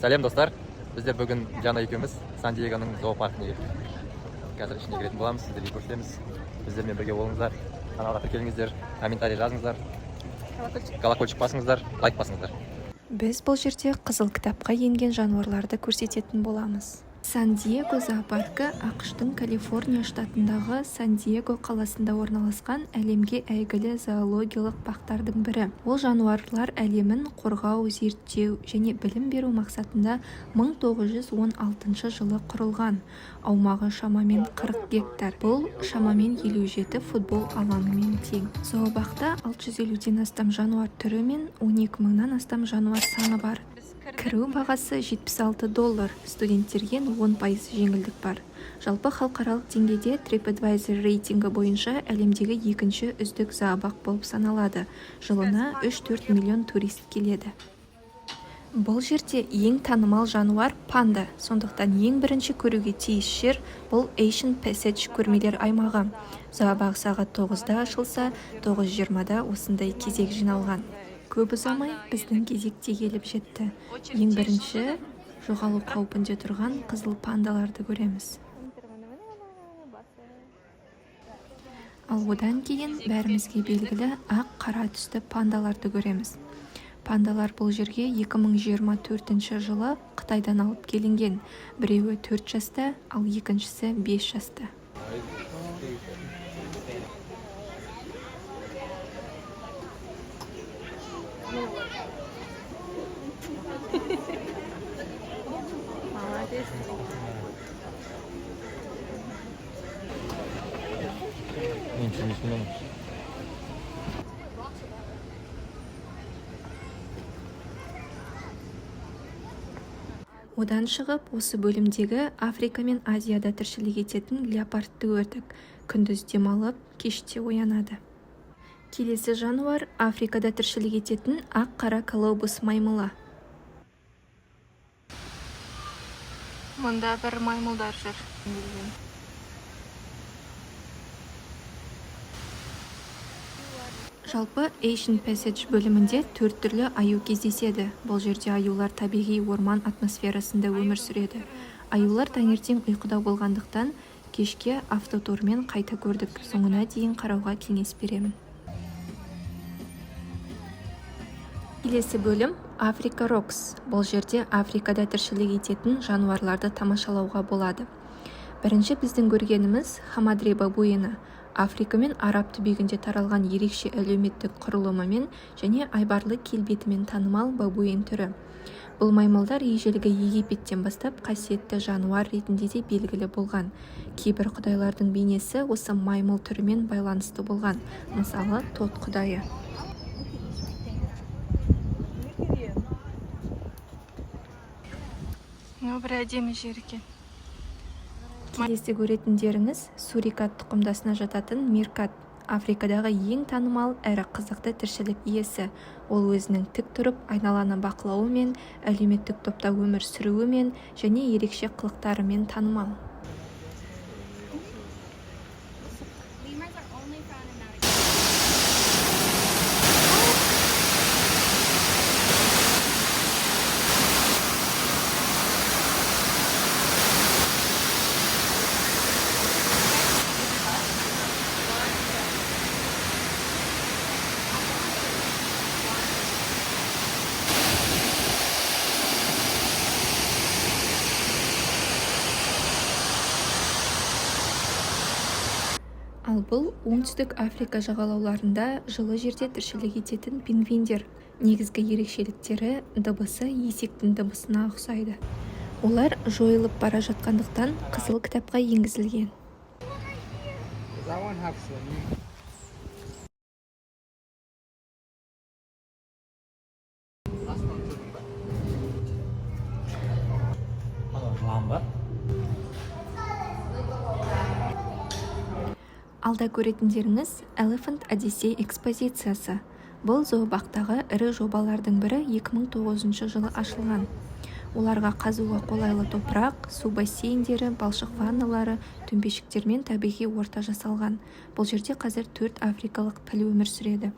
Сәлем, достар! Біздер бүгін Диана екеуміз Сан Диегоның зоопаркіне келдік. Қазір ішіне кіретін боламыз, сіздерге көрсетеміз. Біздермен бірге болыңыздар, каналға тіркеліңіздер, комментарий жазыңыздар, колокольчик басыңыздар, лайк басыңыздар. Біз бұл жерде Қызыл кітапқа енген жануарларды көрсететін боламыз. Сан-Диего зоопаркі — АҚШ-тың Калифорния штатындағы Сан-Диего қаласында орналасқан әлемге әйгілі зоологиялық бақтардың бірі. Ол жануарлар әлемін қорғау, зерттеу және білім беру мақсатында 1916 жылы құрылған. Аумағы шамамен 40 гектар. Бұл шамамен 57 футбол алаңымен тең. Зообақта 650-ден астам жануар түрі мен 12 мыңнан астам жануар саны бар. Кіру бағасы 76 доллар, студенттерге 10% жеңілдік бар. Жалпы, халықаралық деңгейде TripAdvisor рейтингі бойынша әлемдегі екінші үздік зообақ болып саналады. Жылына 3-4 миллион турист келеді. Бұл жерде ең танымал жануар — панда, сондықтан ең бірінші көруге тиіс жер — бұл Asian Passage көрмелер аймағы. Зообақ сағат 9-да ашылса, 9:20-да осындай кезек жиналған. Көп ұзамай біздің кезек те келіп жетті. Ең бірінші жоғалу қаупінде тұрған қызыл пандаларды көреміз. Ал одан кейін бәрімізге белгілі ақ, қара түсті пандаларды көреміз. Пандалар бұл жерге 2024 жылы Қытайдан алып келінген. Біреуі 4 жаста, ал екіншісі 5 жаста. Молодец. Ничего не снимаю. Одан шығып, осы бөлімдегі Африка мен Азияда тіршілік ететін леопардты көрдік. Күндіз демалып, кеште оянады. Келесі жануар — Африкада тіршілік ететін ақ-қара колобус маймылы. Мұнда бір маймылдар жүр. Жалпы, Asian Passage бөлімінде төрт түрлі аю кездеседі. Бұл жерде аюлар табиғи орман атмосферасында өмір сүреді. Аюлар таңертең ұйқыда болғандықтан, кешке автотурмен қайта көрдік. Соңына дейін қарауға кеңес беремін. Келесі бөлім — Африка Рокс. Бұл жерде Африкада тіршілік ететін жануарларды тамашалауға болады. Бірінші біздің көргеніміз — хамадри бабуині. Африка мен Араб түбегінде таралған, ерекше әлеуметтік құрылымымен және айбарлы келбетімен танымал бабуин түрі. Бұл маймылдар ежелгі Египеттен бастап қасиетті жануар ретінде де белгілі болған. Кейбір құдайлардың бейнесі осы маймыл түрімен байланысты болған, мысалы, Тот құдайы. Ну, бір әдемі жер екен. Келесі көретіндеріңіз — сурикат тұқымдасына жататын миркат. Африкадағы ең танымал әрі қызықты тіршілік иесі. Ол өзінің тік тұрып айналаны бақылауымен, әлеуметтік топта өмір сүруімен және ерекше қылықтарымен танымал. Lemurs are only found in Madagascar. Ал бұл Оңтүстік Африка жағалауларында, жылы жерде тіршілік ететін пингвиндер. Негізгі ерекшеліктері — дыбысы есектің дыбысына ұқсайды. Олар жойылып бара жатқандықтан, Қызыл кітапқа енгізілген. Does that one have swimming? Анау жылан ба? Алда көретіндеріңіз — Elephant Odyssey экспозициясы. Бұл зообақтағы ірі жобалардың бірі, 2009 жылы ашылған. Оларға қазуға қолайлы топырақ, су бассейндері, балшық ванналары, төмпешіктермен табиғи орта жасалған. Бұл жерде қазір төрт африкалық піл өмір сүреді.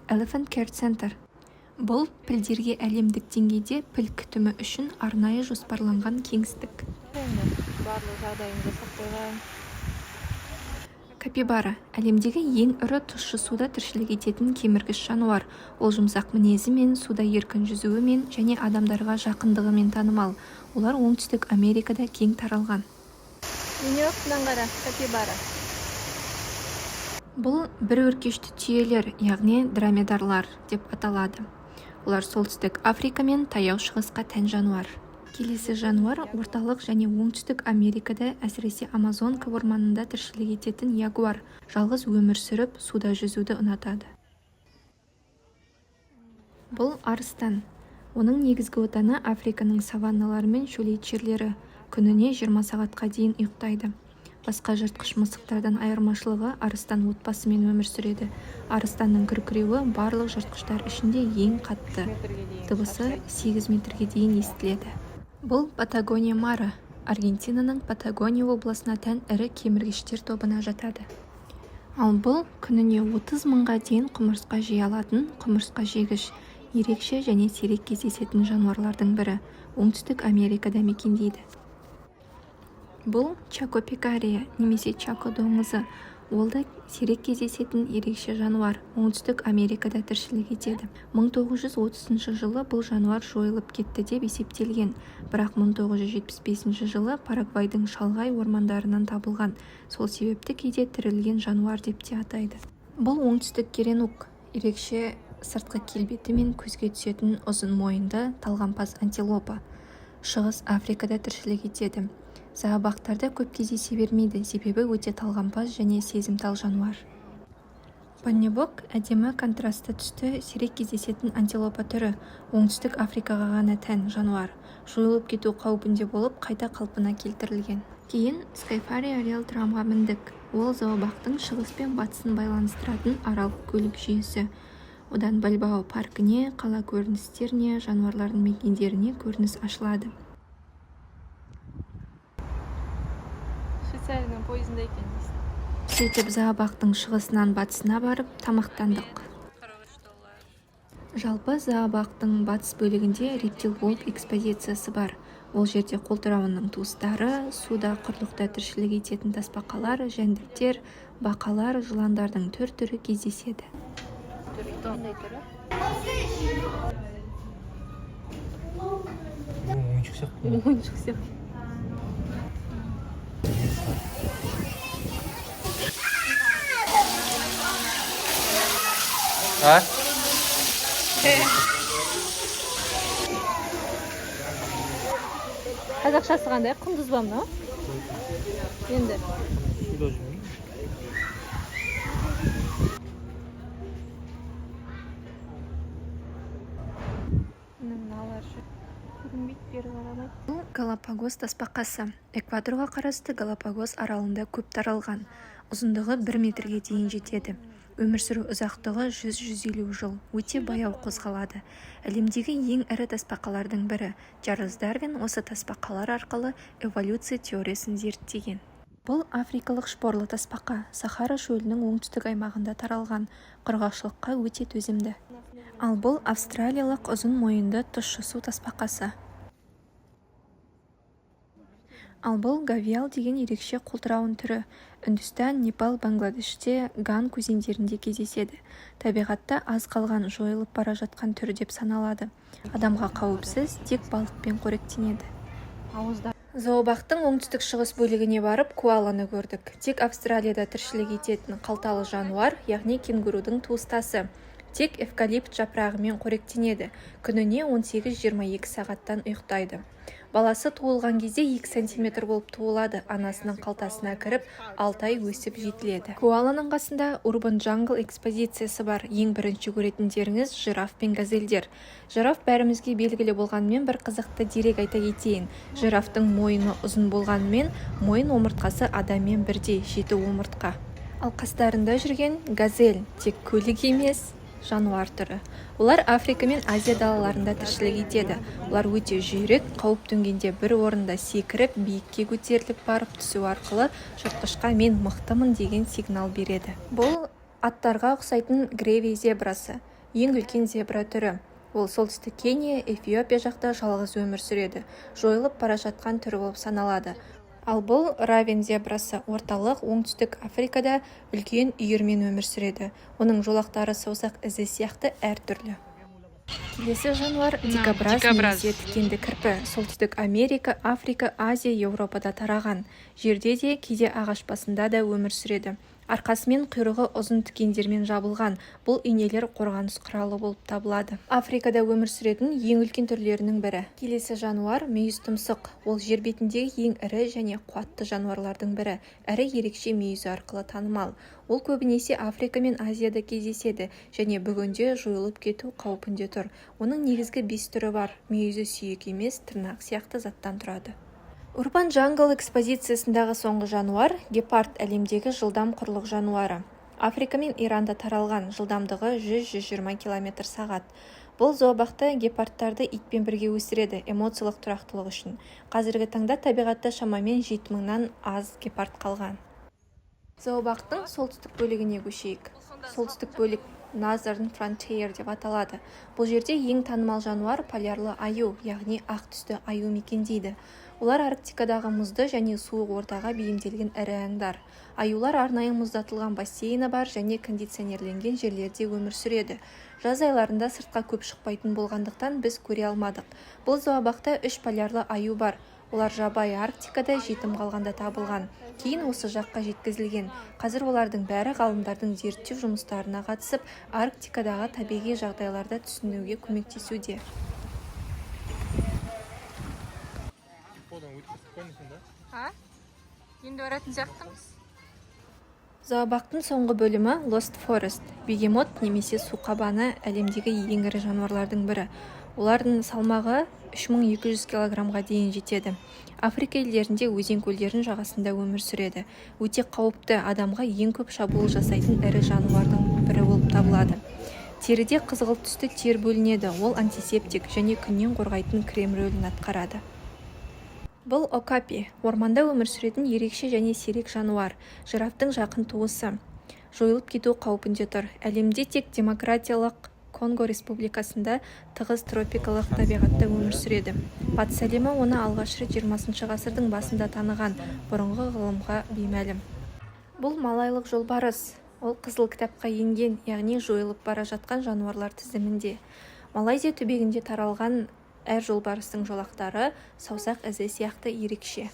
Elephant Care Center. Бұл пілдерге әлемдік деңгейде піл күтімі үшін арнайы жоспарланған кеңістік. Енді барлық жағдайын жасап қойған. Капибара – әлемдегі ең ірі тұщы суда тіршілік ететін кеміргіш жануар. Ол жұмсақ мінезімен, суда еркін жүзуімен және адамдарға жақындығымен танымал. Олар Оңтүстік Америкада кең таралған. Ене, мынаны қара, капибара. Бұл бір өркешті түйелер, яғни дромедарлар деп аталады. Олар Солтүстік Африка мен Таяу Шығысқа тән жануар. Келесі жануар – Орталық және Оңтүстік Америкада, әсіресе Амазонка орманында тіршілік ететін ягуар. Жалғыз өмір сүріп, суда жүзуді ұнатады. Бұл арыстан. Оның негізгі отаны – Африканың саванналары мен шөлейт жерлері. Күніне 20 сағатқа дейін ұйықтайды. Басқа жыртқыш мысықтардан айырмашылығы – арыстан отбасымен өмір сүреді. Арыстанның күркіреуі барлық жыртқыштар ішінде ең қатты. Метрге дейін Дыбысы шаршайды. 8 метрге дейін естіледі. Бұл Патагония мары. Аргентинаның Патагония облысына тән ірі кеміргіштер тобына жатады. Ал бұл күніне 30 мыңға дейін құмырсқа жей алатын құмырсқа жегіш. Ерекше және сирек кездесетін жануарлардың бірі. Оңтүстік Америкада мекендейді. Бұл чако пекария немесе чако доңызы. Ол да сирек кездесетін ерекше жануар. Оңтүстік Америкада тіршілік етеді. 1930 жылы бұл жануар жойылып кетті деп есептелген, бірақ 1975 жылы Парагвайдың шалғай ормандарынан табылған. Сол себепті кейде тірілген жануар деп те атайды. Бұл оңтүстік геренук. Ерекше сыртқы келбетімен көзге түсетін ұзын мойынды талғампаз антилопа. Шығыс Африкада тіршілік етеді. Зообақтарда көп кездесе бермейді, себебі өте талғампаз және сезімтал жануар. Боннебок – әдемі контрасты түсті, сирек кездесетін антилопа түрі. Оңтүстік Африкаға ғана тән жануар. Жойылып кету қаупінде болып, қайта қалпына келтірілген. Кейін Skyfari Rail Tramға міндік. Ол зообақтың шығыс пен батысын байланыстыратын аралық көлік жүйесі. Одан Бальбоа паркіне, қала көріністеріне, жануарлардың мекендеріне көрініс ашылады. Швейцарияның пойызында екен дейсің. Сөйтіп, зообақтың шығысынан батысына барып, тамақтандық. Жалпы, зообақтың батыс бөлігінде Reptile World экспозициясы бар. Ол жерде қолтырауынның туыстары, суда, құрлықта тіршілік ететін тасбақалар, жәндіктер, бақалар, жыландардың түр-түрі кездеседі. Қандай түрі? Ойыншық сияқты. Ойыншық сияқты. А? Қазақшасы қандай? Құндыз ба мынау енді? Суда жүрмейді. Міне, мыналар жүр, көрінбейді, бері қарамайды. Бұл Галапагос тасбақасы. Эквадорға қарасты Галапагос аралында көп таралған. Ұзындығы 1 метрге дейін жетеді. Өмір сүру ұзақтығы 100-150 жыл. Өте баяу қозғалады. Әлемдегі ең ірі тасбақалардың бірі. Чарльз Дарвин осы тасбақалар арқылы эволюция теориясын зерттеген. Бұл африкалық шпорлы тасбақа. Сахара шөлінің оңтүстік аймағында таралған. Құрғақшылыққа өте төзімді. Ал бұл австралиялық ұзын мойынды тұщы су тасбақасы. Ал бұл гавиал деген ерекше қолтырауын түрі. Үндістан, Непал, Бангладеште Ганг өзендерінде кездеседі. Табиғатта аз қалған, жойылып бара жатқан түрі деп саналады. Адамға қауіпсіз, тек балықпен қоректенеді. Ауызда. Зообақтың оңтүстік шығыс бөлігіне барып, коаланы көрдік. Тек Австралияда тіршілік ететін қалталы жануар, яғни кенгурудың туыстасы. Тек эвкалипт жапырағымен қоректенеді. Күніне 18-22 сағаттан ұйықтайды. Баласы туылған кезде 2 сантиметр болып туылады. Анасының қалтасына кіріп, 6 ай өсіп жетіледі. Коаланың қасында Urban Jungle экспозициясы бар. Ең бірінші көретіндеріңіз – жираф пен газельдер. Жираф бәрімізге белгілі болғанымен, бір қызықты дерек айта кетейін. Жирафтың мойыны ұзын болғанымен, мойын омыртқасы адаммен бірдей – жеті омыртқа. Ал қастарында жүрген газель – тек көлік емес, жануар түрі. Олар Африка мен Азия далаларында тіршілік етеді. Олар өте жүйрік, қауіп төнгенде бір орында секіріп, биікке көтеріліп барып түсу арқылы жыртқышқа «мен мықтымын» деген сигнал береді. Бұл аттарға ұқсайтын греви зебрасы. Ең үлкен зебра түрі. Ол солтүстік Кения, Эфиопия жақта жалғыз өмір сүреді. Жойылып бара жатқан түрі болып саналады. Ал бұл равен зебрасы Орталық, Оңтүстік Африкада үлкен үйірмен өмір сүреді. Оның жолақтары саусақ ізі сияқты әртүрлі. Келесі жануар дикобраз Дикобраз. Немесе тікенді кірпі. Солтүстік Америка, Африка, Азия, Еуропада тараған. Жерде де, кейде ағаш басында да өмір сүреді. Арқасы мен құйрығы ұзын тікендермен жабылған. Бұл инелер қорғаныс құралы болып табылады. Африкада өмір сүретін ең үлкен түрлерінің бірі. Келесі жануар мүйіз тұмсық. Ол жер бетіндегі ең ірі және қуатты жануарлардың бірі, әрі ерекше мүйізі арқылы танымал. Ол көбінесе Африка мен Азияда кездеседі және бүгінде жойылып кету қаупінде тұр. Оның негізгі бес түрі бар. Мүйізі сүйек емес, тырнақ сияқты заттан тұрады. Urban Jungle экспозициясындағы соңғы жануар гепард, әлемдегі жылдам құрлық жануары. Африка мен Иранда таралған, жылдамдығы 100-120 км сағат. Бұл зообақта гепардтарды итпен бірге өсіреді, эмоциялық тұрақтылық үшін. Қазіргі таңда табиғатта шамамен 7000-нан аз гепард қалған. Зообақтың солтүстік бөлігіне көшейік. Солтүстік бөлік Northern Frontier деп аталады. Бұл жерде ең танымал жануар полярлы аю, яғни ақ түсті аю мекендейді. Олар Арктикадағы мұзды және суық ортаға бейімделген ірі аңдар. Аюлар арнайы мұздатылған бассейні бар және кондиционерленген жерлерде өмір сүреді. Жаз айларында сыртқа көп шықпайтын болғандықтан, біз көре алмадық. Бұл зообақта үш полярлы аю бар. Олар жабайы Арктикада жетім қалғанда табылған, кейін осы жаққа жеткізілген. Қазір олардың бәрі ғалымдардың зерттеу жұмыстарына қатысып, Арктикадағы табиғи жағдайларды түсінуге көмектесуде. Қолдан өткізіп қоймайсың да. А, енді баратын сияқтымыз. Зообақтың соңғы бөлімі Lost Forest. Бегемот немесе су қабаны әлемдегі ең ірі жануарлардың бірі. Олардың салмағы 3200 килограммға дейін жетеді. Африка елдерінде өзен, көлдердің жағасында өмір сүреді. Өте қауіпті, адамға ең көп шабуыл жасайтын ірі жануардың бірі болып табылады. Теріде қызғылт түсті тер бөлінеді. Ол антисептик және күннен қорғайтын крем рөлін атқарады. Бұл окапи, орманда өмір сүретін ерекше және сирек жануар, жирафтың жақын туысы. Жойылып кету қаупінде тұр. Әлемде тек Демократиялық Конго Республикасында тығыз тропикалық табиғатта өмір сүреді. Батыс әлемі оны алғаш рет 20 ғасырдың басында таныған, бұрынғы ғылымға беймәлім. Бұл малайлық жолбарыс. Ол Қызыл кітапқа енген, яғни жойылып бара жатқан жануарлар тізімінде. Малайзия түбегінде таралған. Әр жолбарыстың жолақтары саусақ ізі сияқты ерекше.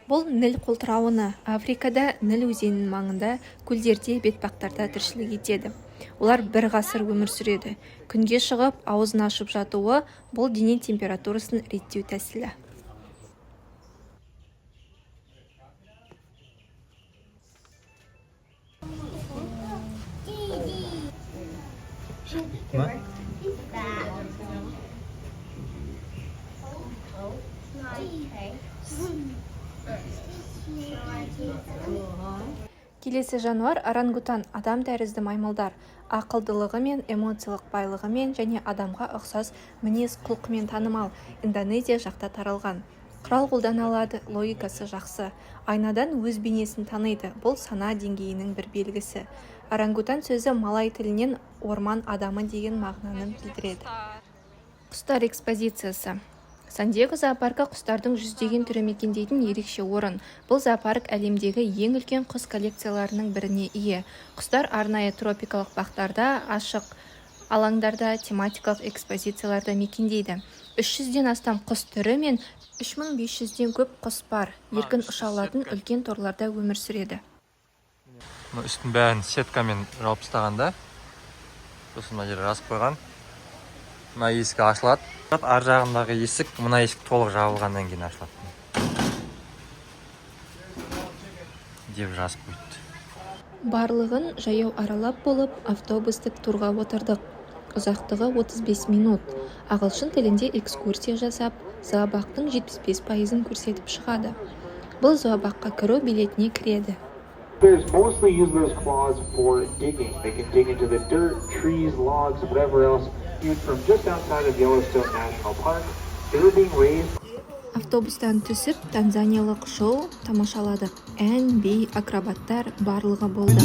Бұл Ніл қолтырауыны. Африкада Ніл өзенінің маңында, көлдерде, бетпақтарда тіршілік етеді. Олар бір ғасыр өмір сүреді. Күнге шығып, аузын ашып жатуы – бұл дене температурасын реттеу тәсілі. Ма? Келесі жануар орангутан, адам тәрізді маймылдар. Ақылдылығымен, эмоциялық байлығымен және адамға ұқсас мінез-құлқымен танымал. Индонезия жақта таралған. Құрал қолдана алады, логикасы жақсы. Айнадан өз бейнесін таниды. Бұл сана деңгейінің бір белгісі. Орангутан сөзі малай тілінен орман адамы деген мағынаны білдіреді. Құстар экспозициясы. Сан-Диего зоопаркі – құстардың жүздеген түрі мекендейтін ерекше орын. Бұл зоопарк әлемдегі ең үлкен құс коллекцияларының біріне ие. Құстар арнайы тропикалық бақтарда, ашық алаңдарда, тематикалық экспозицияларда мекендейді. 300-ден астам құс түрі мен 3500-ден көп құс бар. Еркін ұша алатын, үлкен торларда өмір сүреді. Мына үстін бәрін сеткамен жауып тастаған да, сосын мына жерге жазып қойған. Мына есік ашылады, ар жағындағы есік мына есік толық жабылғаннан кейін ашылады деп жазып қойыпты. Барлығын жаяу аралап болып, автобустық турға отырдық. Ұзақтығы 35 минут. Ағылшын тілінде экскурсия жасап, зообақтың 75 пайызын көрсетіп шығады. Бұл зообаққа кіру билетіне кіреді. Bears mostly use those claws for digging. They can dig into the dirt, trees, logs, whatever else. Viewed from just outside of Yellowstone National Park, they were being raised Автобустан түсіп, танзаниялық шоу тамашаладық. Ән, би, акробаттар, барлығы болды.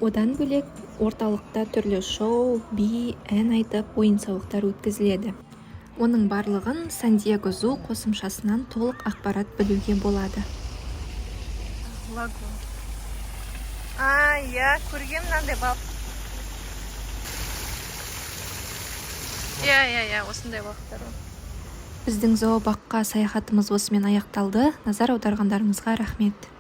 Одан бөлек, орталықта түрлі шоу, би, ән айтып, ойын-сауықтар өткізіледі. Оның барлығын Сан-Диего Зу қосымшасынан толық ақпарат білуге болады. Лагун. А, иә, көргем мынандай балық. Иә, осындай балықтар ғой. Біздің зообаққа саяхатымыз осымен аяқталды. Назар аударғандарыңызға рахмет.